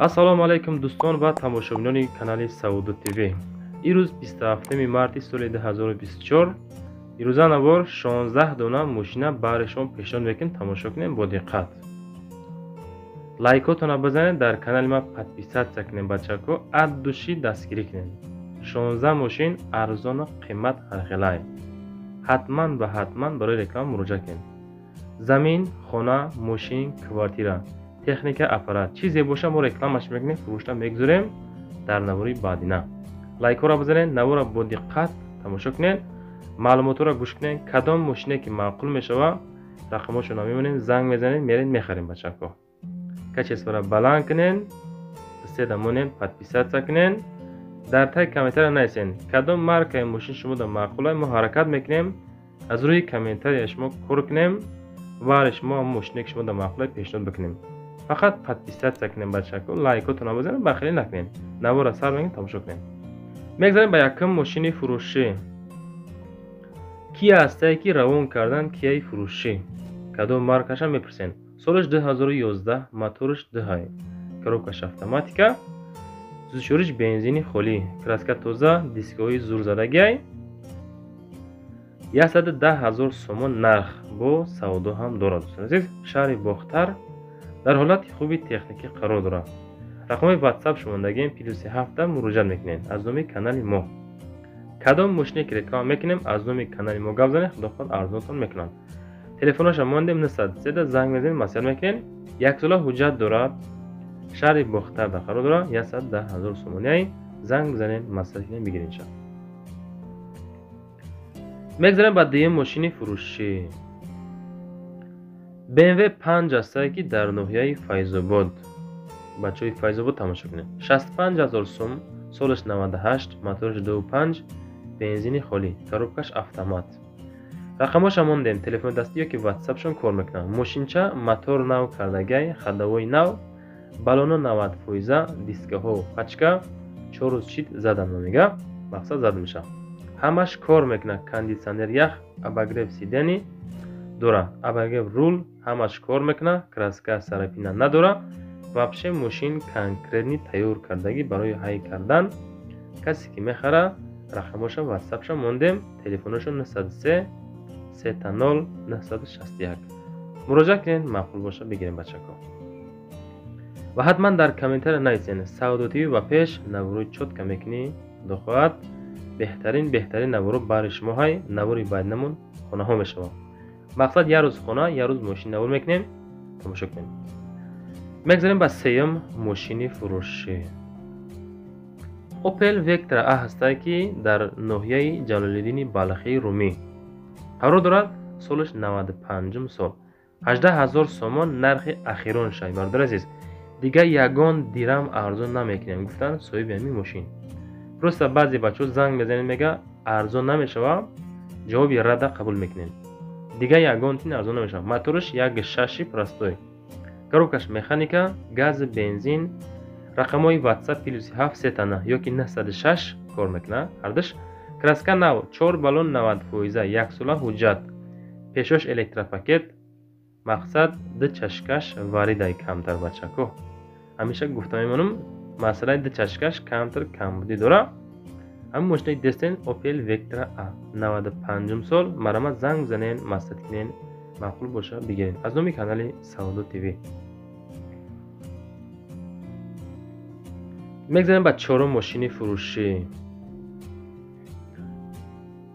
Ассалому алайкум дӯстон ва тамошобинони канали Савдо ТВ. Ирӯз 27 марти соли 2024 ирӯза навор 16 дона мошина баҳри шумо пешниҳод мекунем, тамошо кунем бо диққат. Лайкотона бизанед, дар канали ма подписатсия кунем, бачако, от души дастгирӣ кунем. 16 мошин арзону қимат ҳархелай. Ҳатман ва ҳатман барои реклама муроҷиат кунед. Замин, хона, мошин, квартира, техника, аппарат, чизе боша мо рекламаш мекунем, фурӯшта мегузорем дар навори баъдина. Лайкҳоро бизанед, наворро бо диққат тамошо кунед, маълумотҳоро гӯш кунед, кадом мошине ки маъқул мешава, рақамҳошонро мемонем, занг мезанед, меред мехарем, бачако. Качествора баланд кунед, седа монем, подписатсия кунед, дар таги комментария нависед кадом маркаи мошин шумода маъқулай, мо ҳаракат мекунем аз рӯи комментария шумо кор кунем, вари шумо мошине ки шумода маъқулай пешниҳод бикунем. Фақат подписатсия кунем, бачако, лайкотонро бизанед, бахилӣ накунед. Наворро сар мекунем, тамошо кунем. Мегзарем ба якум мошини фурӯшӣ. Кия ҳастае ки равон кардан кияи фурӯшӣ? Кадом маркаша мепурсен? Солаш 2011, мотораш 2, коробкаш автоматика, сӯзишвориш бензини холӣ, краска тоза, дискҳои зурзадагиай. 110 000 сомон нарх бо савдо ҳам дорад, дӯстони азиз. Шаҳри Бохтар дар ҳолати хуби техникӣ қарор дорад. Рақами WhatsApp шумондагием +7 муроҷиат мекунед аз номи канали мо. Кадом мошине ки реклама мекунем аз номи канали мо гап занед, худо хоҳад арзонтон мекунад. Телефонаша мондем 903 занг мезанед, маслиҳат мекунед. Яксола ҳуҷҷат дорад, шаҳри Бохтар дар қарор дорад, 110 000 сомониай. Занг бизанед, маслиҳат кунед, бигиред ша. Мегзарем ба дуюм мошини фурӯшӣ. BMW 5 ҳастае ки дар ноҳияи Файзобод. Бачаҳои Файзобод тамошо кунед. 65 000 сом, солаш 98, мотораш 2.5, бензини холӣ, коробкаш автомат. Рақамҳоша мондем, телефони дастӣ ёки WhatsApp-шон кор мекунад. Мошинча мотор нав кардагай, ходовой нав, баллоно 90%, дискаҳо пачка, 4 рӯз чит задам мега, мақсад зада мешавад. Ҳамаш кор мекунад, кондитсионер ях, обогрев сидени дора, обогрев рул, ҳамаш кор мекунад, краска сарапина надора. Вообще мошин конкретни тайёр кардагӣ барои ҳай кардан. Касе ки мехара, рақамҳоша WhatsApp-ша мондем, телефонашон 903 30 961. Муроҷиат кунед, маъқул боша бигирем, бачако. Ва ҳатман дар комментария нависед Савдо ТВ ба пеш наворои чётка мекунӣ, худо хоҳад беҳтарин наворо баҳри шумо ҳай, навори баъдинамон хонаҳо мешавад. Мақсад як рӯз хона, як рӯз мошин навор мекунем, тамошо кунем. Мегзарем ба сеюм мошини фурӯшӣ. Opel Vectra A ҳастае ки дар ноҳияи Ҷалолиддини Балхии Румӣ қарор дорад, солаш 95 сол. 18 000 сомон нархи ахирон шай, бародари азиз. Дигар ягон дирам арзон намекунем, гуфтанд соҳиби ҳамин мошин. Просто баъзе бачаҳо занг мезанед, мега арзон намешава, ҷавоби рада қабул мекунем. Дигар ягон тин арзон намешава. Мотораш 1.6 простой. Коробкаш механика, газ, бензин, рақамҳои WhatsApp +7 сетана ёки 906 кор мекунад ҳардуш. Краска нав, 4 баллон 90%, яксола ҳуҷҷат, пешош электропакет, мақсад ду чашкаш варидай камтар, бачако. Ҳамеша гуфта мемонам, масъалаи ду чашкаш камтар камбудӣ дорад. Ҳамин мошинаи дестен Opel Vectra A 95 сол, марама занг бизанед, маслиҳат кунед, маъқул боша бигиред. Аз номи канали Савдо ТВ. Мегзарем ба чорум мошини фурӯшӣ.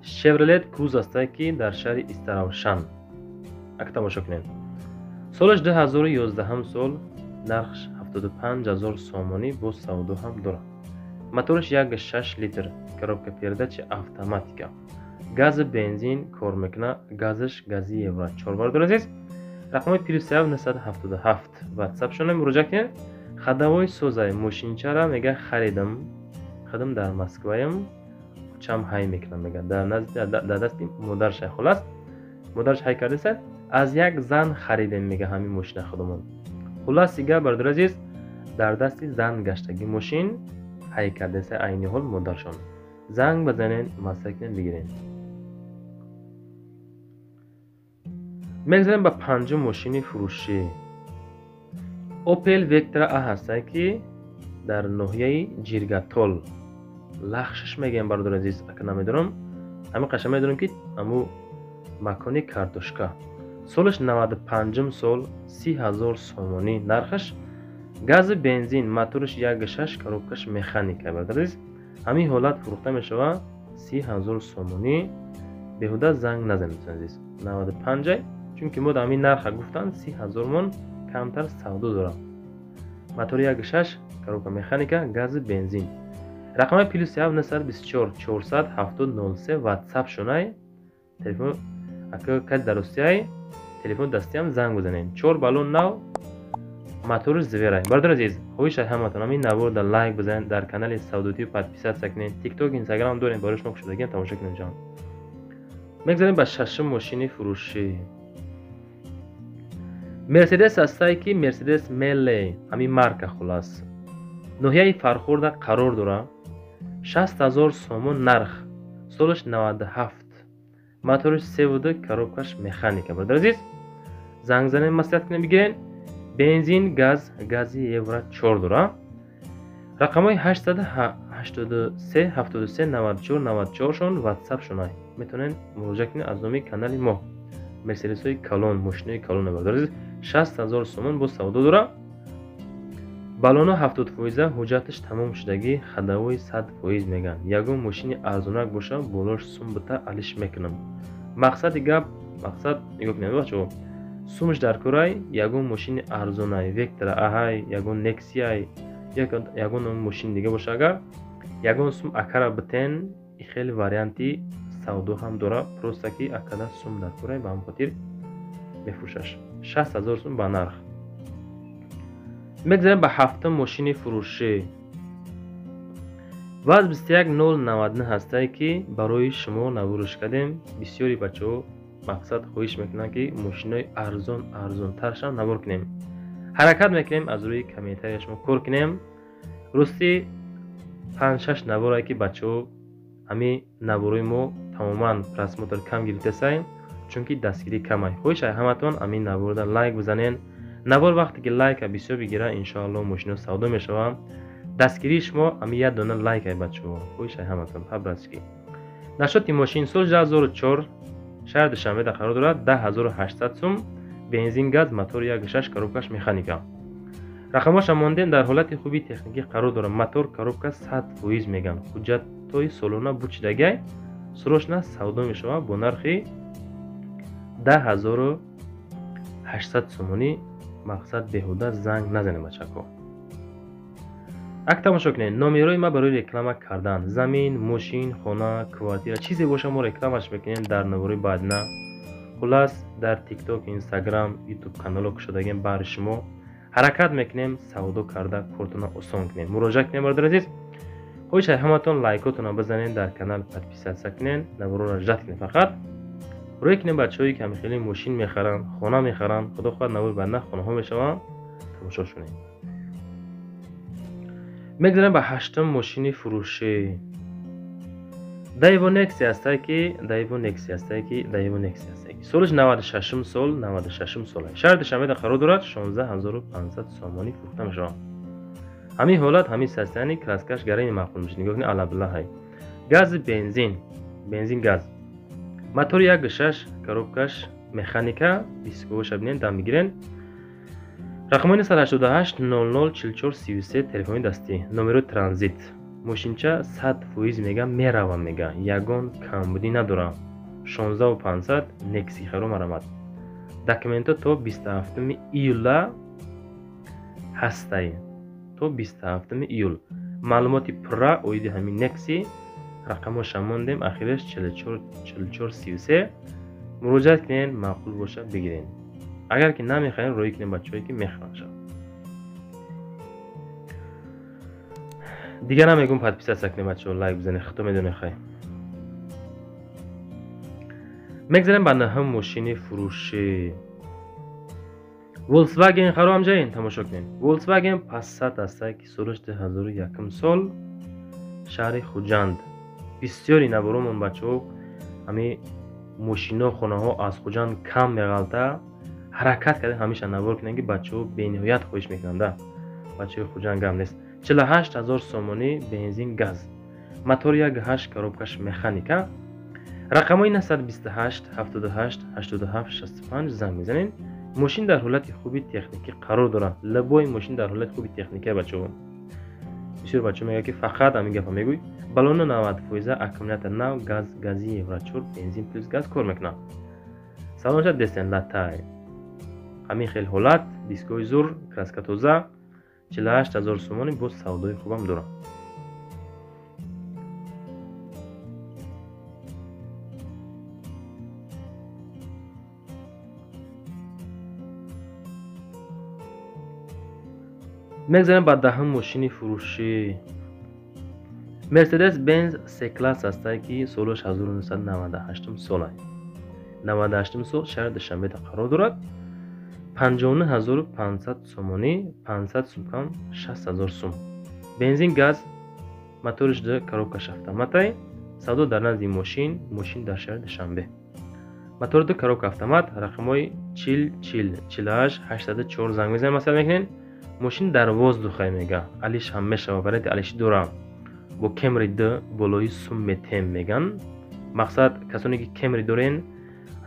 Chevrolet Cruze ҳастае ки дар шаҳри Истаравшан. Ак тамошо кунед. Солаш 2011 сол, нархш 75 000 сомонӣ бо савдо ҳам дорад. Мотораш 1.6 литр, коробка передачи автоматика. Газ, бензин кор мекунад, газаш гази евро 4, бародари азиз. Рақами +7 977 WhatsApp-шона муроҷиат кунед. Ходовой созай мошинчара мега харидам, худам дар Москваям, чам ҳай мекунам, мега дар назди дар дасти модарш ҳай, хулас модарш ҳай кардааст, аз як зан харидем, мега ҳамин мошина худамон. Хулас дигар, бародари азиз, дар дасти зан гаштагӣ мошин ҳай кардааст айни ҳол модаршон. Занг бизанед, маслиҳат кунед, бигиред. Мегзарем ба панҷум мошини фурӯшӣ. Opel Vectra A ҳастае ки Дар ноҳияи Ҷиргатол. Лахшаш мегӯям, бародари азиз, ака намедонам. Ҳамин қаша медонам, ки аму макони картошка. Солаш 95 сол, 30 ҳазор сомонӣ нархаш. Гази бензин, мотораш 1.6, коробкаш механика, бародари азиз. Ҳамин ҳолат фурӯхта мешавад 30 ҳазор сомонӣ. Беҳуда занг назанед, дӯстони азиз. 95, чунки мо дар ҳамин нарха гуфтанд, 30 ҳазор мон камтар савдо дорад. Мотори 1.6, коробка механика, гази бензин. Рақами +7 924 400 70 03 WhatsApp шунай. Телефон ака кад дар Русияй, телефон дастиам занг бизанед. 4 баллон нав, мотори зверай. Бародари азиз, хоҳиш аз ҳаматон ҳамин наворда лайк бизанед, дар канали Савдотӣ подписаться кунед. TikTok, Instagram дорем, барои шумо кушодагиам, тамошо кунед ҷон. Мегзарем ба шашум мошини фурӯшӣ. Мерседес ҳастае, ки Мерседес Меле, ҳамин марка хулас. Ноҳияи Фархурда қарор дорад. 60 ҳазор сомон нарх. Солаш 97. Моториш 3.2, коробкаш механика. Бародари азиз, занг занед, маслиҳат кунед, бигиред. Бензин, газ, гази Евро 4 дорад. Рақамҳои 883 73 94 94 шон WhatsApp шонай. Метавонед муроҷиат кунед аз номи канали мо. Мерседесҳои калон, мошинои калон, бародари азиз, 60 ҳазор сомон бо савдо дорад. Баллоно 70%, ҳуҷҷаташ тамом шудагӣ, ходовой 100% мегӯянд. Ягон мошини арзонак боша, болош сум бита алиш мекунам. Мақсади гап, мақсад нигоҳ кунед бачаҳо. Сумаш дар курай, ягон мошини арзонай, Вектра аҳай, ягон Нексиай, ягон мошини дига боша, агар ягон сум акара битен, хеле варианти савдо ҳам дора, просто ки акада сум дар курай, ба ҳамин хотир мефурӯшаш. 60 ҳазор сум ба нарх. Мегзарем ба ҳафтум мошини фурӯшӣ. ВАЗ 21099 ҳастае, ки барои шумо навориш кардем. Бисёри бачаҳо мақсад хоҳиш мекунанд, ки мошинои арзон арзонтаршам навор кунем. Ҳаракат мекунем, аз рӯи комментария шумо кор кунем. Рости 5-6 наворае, ки бачаҳо ҳамин наворои мо тамоман просмотр кам гирифтасай, чунки дастгирӣ камай. Хоҳиш ай ҳаматон ҳамин наворда лайк бизанед. Навор вақте ки лайка бисёр бигира, иншоалло мошино савдо мешавад. Дастгирии шумо ҳамин як дона лайк ай, бачаҳо. Хоҳиш ай ҳаматон по-братски. Нашоти мошин соли 2004, шаҳри Душанбеда қарор дорад, 10800 сум, бензин, газ, мотор 1.6, коробкаш механика. Рақамҳоша мондем, дар ҳолати хуби техникӣ қарор дорад. Мотор, коробка 100% мегӯянд. Ҳуҷҷатҳои солона бучидагай, срочно савдо мешавад бо нархи 10800 сомонӣ. Мақсад беҳуда занг назанед, бачако. Ак тамошо кунед, номерои ма барои реклама кардан. Замин, мошин, хона, квартира, чизе боша, мо рекламаш мекунем дар навори баъдина. Хулас, дар TikTok, Instagram, YouTube каналҳо кушодагем баҳри шумо. Ҳаракат мекунем савдо карда кортона осон кунем. Муроҷиат кунем, бародари азиз. Хоҳиш ай ҳаматон лайкотона бизанед, дар канал подписаться кунед, наворро ждать кунед фақат. Рӯй кунем бачаҳое, ки ҳамин хеле мошин мехаранд, хона мехаранд, худо хоҳад навори баъдина хонаҳо мешаванд, тамошо шунед. Мегзарем ба ҳаштум мошини фурӯшӣ. Daewoo Nexia ҳастае ки Daewoo Nexia ҳастае ки Daewoo Nexia ҳастае ки солаш 96 сол, 96 сол. Шаҳри Душанбеда қарор дорад, 16500 сомонӣ фурӯхта мешавад. Ҳамин ҳолат, ҳамин состояние, краскаш гарани маъқул мешавад. Нигоҳ кунед, алабилаҳай. Гази бензин, бензин газ. Мотори 1.6, коробкаш механика, дисковаша бинед, дам бигирен. Рақамҳои 988 00 44 33 телефони дастӣ, номерои транзит. Мошинча 100% мега мерава, мега, ягон камбудӣ надорад. 16500 Некси харо марамад. Документҳо то 27 июла ҳастай. То 27 июл. Маълумоти пурра оиди ҳамин Некси рақамҳоша мондем, ахираш 44 44 33. Муроҷиат кунед, маъқул боша бигиред. Агар ки намехаред, рӯй кунед бачаҳое, ки мехаранд. Дигар намегӯм, подписаться кунед бачаҳо, лайк бизанед, худто медонед хай. Мегзарем ба наҳум мошини фурӯшӣ. Volkswagen харо ҳамҷаин тамошо кунед. Volkswagen Passat ҳастае, ки солаш 2001 сол, шаҳри Хуҷанд. Бисёри наворомон бачаҳо ҳамин мошино, хонаҳо аз Хуҷанд кам меғалта. Ҳаракат кардем ҳамеша навор кунем, ки бачаҳо бениҳоят хоҳиш мекунанд. Бачаҳои Хуҷанд гам нест. 48 000 сомонӣ, бензин, газ, мотор 1,8, коробкаш механика. Рақамҳои 928 78 87 65 занг мезанед. Мошин дар ҳолати хуби техникӣ қарор дорад. Любой мошин дар ҳолати хуби техникӣ, бачаҳо. Бисёр бачаҳо мегӯяд, ки фақат ҳамин гапа мегӯй. Баллоно 90%, аккумулятор нав, газ, гази евро 4, бензин плюс газ кор мекунад. Салонша дестен латай. Ҳамин хел ҳолат, дискои зур, краска тоза, 48 000 сомонӣ, боз савдои хубам дорад. Мегзарем ба 10-ум мошини фурӯшӣ. Мерседес Бенз С класс ҳастае, ки солаш 1998 солай. 98 сол, шаҳри Душанбеда қарор дорад. 59 500 сомонӣ, 500 сум кам, 60 000 сум. Бензин, газ, моториш д, коробкаш автоматай. Савдо дар назди мошин, мошин дар шаҳри Душанбе. Мотор ду, коробка автомат, рақамҳои 40 40 48 804 занг мезанед, масъала мекунед. Мошин дар воздухай мега, алиш ҳам мешава, варианти алишӣ дора. Бо Кемри д болои сум метем меган. Мақсад, касоне ки Кемри дорен,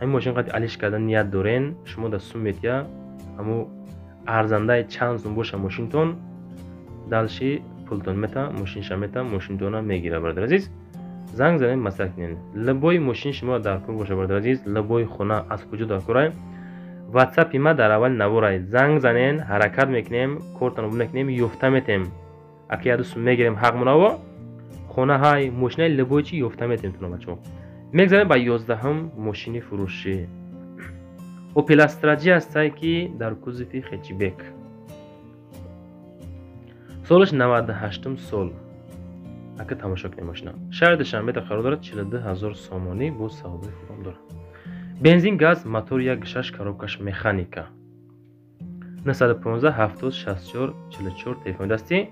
ҳамин мошин қати алиш кардан ният дорен, шумо дар сум метия, ҳаму арзандаи чанд сум боша мошинтон, дальше пултон мета, мошинша мета, мошинтона мегира. Бародар азиз, занг занед, масъала кунед. Любой мошин шумо дар кор боша, бародар азиз, любой хона аз куҷо дар корай, ватсапи ма дар аввали наворай, занг занен, ҳаракат мекунем, кортонро мекунем, ёфта метем. Аки яду сум мегирем ҳақмонаво, хонаҳай, мошинаи, любой чи ёфта метем туно, бачаҳо. Мегзарем ба 11-ум мошини фурӯшӣ. Опел Астра Ҷи ҳастае, ки дар кузови хэтчбек, солаш 98-ум сол. Ака, тамошо кунем мошина. Шаҳри Душанбеда қарор дорад, 42 000 сомонӣ, боз савдои хубам дорад. Бензин, газ, мотор 1,6, коробкаш механика. 915 70 64 44 телефони дастӣ.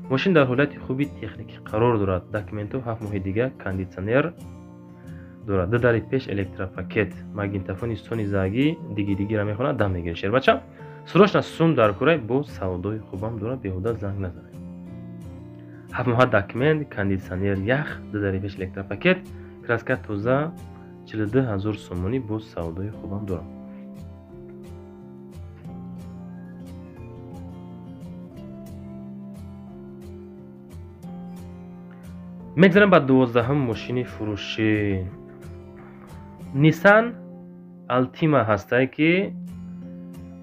Мошин дар ҳолати хуби техникӣ қарор дорад. Документҳо 7 моҳи дига, кондитсионер дорад, ду дари пеш электропакет, магнитофони Сони заги, диги дигира мехонад, дам мегирад шербача. Срочно сум дар курай, боз савдои хубам дорад, беҳуда занг назанед. 7 моҳа документ, кондитсионер ях, ду дари пеш электропакет, краска тоза, 42 000 сомонӣ, боз савдои хубам дорад. Мегзарем ба 12-ум мошини фурӯшӣ. Нисан Алтима ҳастае, ки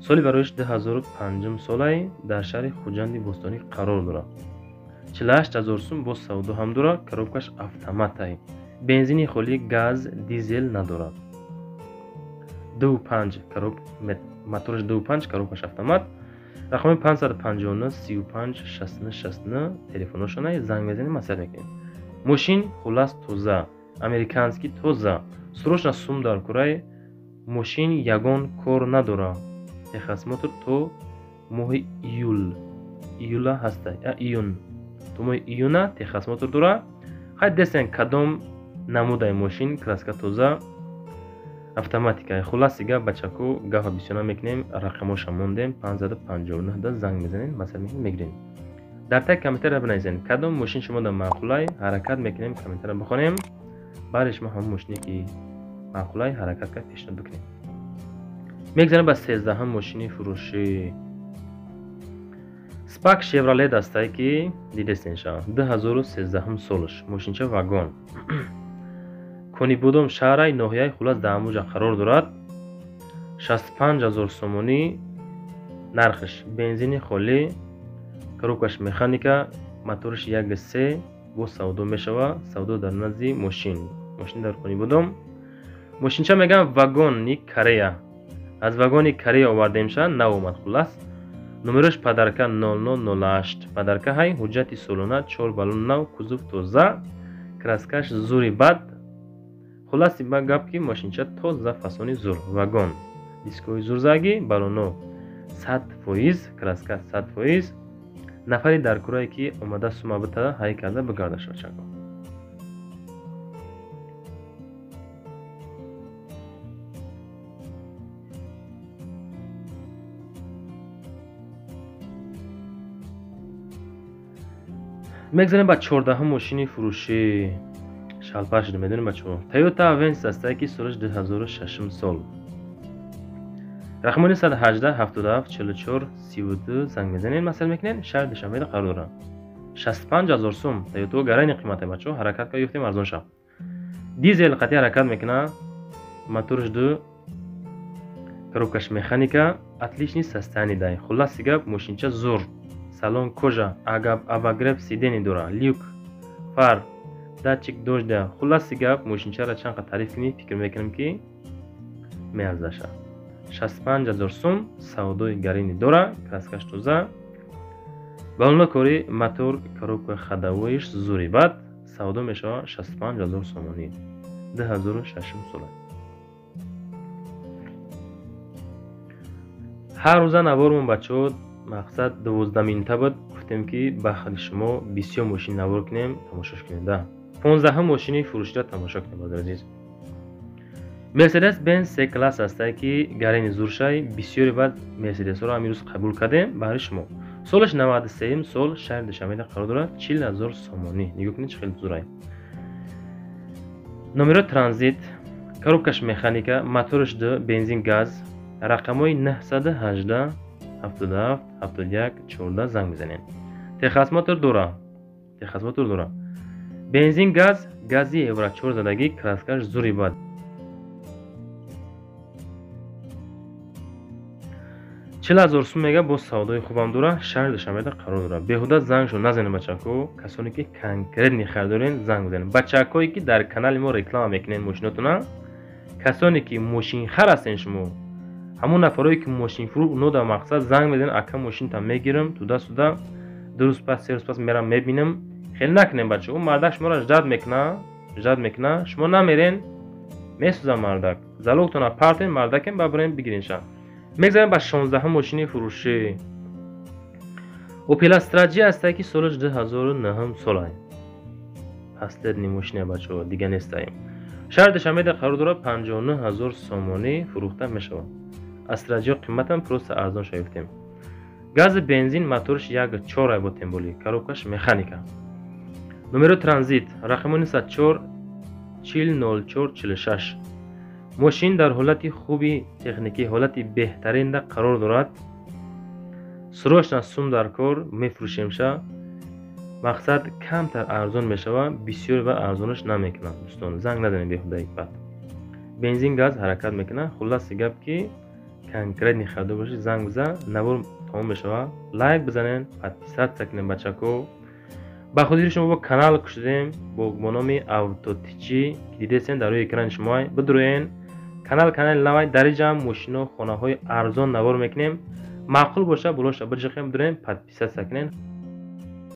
соли бароиш 2005 солай, дар шаҳри Хуҷанди бостонӣ қарор дорад. 48 000 сум, боз савдо ҳам дорад. Коробкаш автоматай, бензини холӣ, газ, дизел надорад. 2,5 короб, мотораш 2,5, коробкаш автомат. Рақами 559 35 69 69 телефоношонай, занг мезанед, маслиҳат мекунед. Мошин хуллас тоза, американский тоза. Срочно сум дар курай, мошин ягон кор надорад. Техосмотр то моҳи июл, июла ҳаста, июн, то моҳи июна техосмотр дорад. Хай, дестен кадом намудаи мошин, краска тоза, автоматика. Хулласи гап, бачако, гапа бисёр намекунем, рақамоша мондем, 559 да занг мезанед, масъала мекунем, мегирем. Дар таги комментария бинависед кадом мошин шумо дар маъқулай, ҳаракат мекунем комментария бихонем, баъди шумо ҳамон мошине ки маъқулай ҳаракат кард пешниҳод бикунем. Мегзарем ба 13-ум мошини фурӯшӣ. Спарк Шевролет ҳастае, ки дидестен ша, 2013 солаш, мошинча вагон. Конибодом шаҳрай, ноҳияи, хуллас дар ҳамуҷа қарор дорад. 65 000 сомонӣ нархш, бензини холӣ, коробкаш механика, мотораш 1,3, боз савдо мешава. Савдо дар назди мошин, мошин дар Конибодом. Мошинча мегӯям вагони Корея, аз вагони Корея овардемша, нав омад. Хуллас, номерош подарка 0008, подарка ҳай, ҳуҷҷати солона, чор баллон нав, кузов тоза, краскаш зури бад. Хулласи ба гап, ки мошинча тоза, фасони зур, вагон, дискои зурзагӣ, баллоно 100%, краска 100%. Нафари дар курае ки омада сума бита, ҳай карда бигарда шочако. Мегзарем ба 14 мошини фурӯшӣ. Шалпа шуда медонем бачаҳо. Toyota Avensis ҳастае, ки солаш 2006 сол. Рақамони 118 77 44 32 занг мезанед, масъала мекунед, шаҳри Душанбеда қарор дорад. 65 ҳазор сум. Toyota гарани қимате бачаҳо, ҳаракат ка ёфтем арзон шав. Дизел қатъи ҳаракат мекунад, моторш ду, коробкаш механика, отличный состояние дай. Хулласи гап, мошинча зур. Салон кожа, обогрев сидений дора, люк, фар, датчик дождя. Хулласи гап, мошинчаро чанд қад таъриф кунӣ, фикр мекунам ки меарзаша. 65 ҳазор сум, савдои гарини дора, краскаш тоза. Балона кори мотор, коробка ходовоиш зури бад, савдо мешавад 65 ҳазор сомонӣ. 2006 сола. Ҳар рӯза навормон бачаҳо мақсад 12 минута буд, гуфтем ки бахри шумо бисёр мошин навор кунем, тамошош кунем да. 15 мошини фурӯширо тамошо кунем бадар азиз. Mercedes Benz C класс ҳастае, ки гарини зуршай, бисёре баъд Mercedes-ҳоро ҳамин рӯз қабул кардем баҳри шумо. Солаш 93 сол, шаҳри Душанбеда қарор дорад, 40 ҳазор сомонӣ. Нигоҳ кунед, чӣ хеле зурай. Номеро транзит, коробкаш механика, мотораш ду, бензин газ, рақамҳои 918 77 71 14 занг мезанед. Техосмотр дора. Техосмотр дора. Бензин газ, гази евро 4 задагӣ, краскаш зури бад. 40 ҳазор сум мега, боз савдои хубам дора, шаҳри Душанбеда қарор дорад. Беҳуда зангшо назанед бачако, касоне ки конкретни харидорен занг бизанед. Бачакое ки дар канали мо реклама мекунед мошинотона, касоне ки мошинхар ҳастен шумо, ҳамон нафарое ки мошинфурӯш, уно дар мақсад занг мезанед, ака мошинта мегирам, туда-сюда, 2 рӯз пас, 3 рӯз пас мерам мебинам. Хеле накунем бача, ӯ мардак шуморо ждат мекуна, ждат мекуна, шумо намерен, месӯза мардак. Залогтона партен, мардакем бабарен бигиринша. Мегзарем ба 16 мошини фурӯшӣ. Opel Astra G ҳастае, ки солаш 2009 солае. Последний мошине бачаҳо, дига нестаем. Шаҳри Душанбеда қарор дорад, 59 ҳазор сомонӣ фурӯхта мешавад. Astra G қиматам просто арзон шаёфтем. Гази бензин, моторш 1.4 бо темболи, коробкаш механика. Номеро транзит, рақамони 104 40 04 46. Мошин дар ҳолати хуби техникӣ, ҳолати беҳтаринда қарор дорад. Срочно сум дар кор мефурӯшемша. Мақсад камтар арзон мешавад, бисёр ва арзонаш намекунад. Дӯстон, занг назанед беҳудаи бад. Бензин газ ҳаракат мекунад. Хулласи гап ки конкретни харидор бошед, занг бизан, навор тамом мешавад. Лайк бизанед, подписаться кунед бачако. Ба хотири шумо бо канал кушодем бо номи Автотичи, ки дидесен дар рӯи экрани шумо. Бидроен канал, канали навай, дар инҷа мошино, хонаҳои арзон навор мекунем. Маъқул боша, болоша биҷиқем, бидроен подписаться кунед.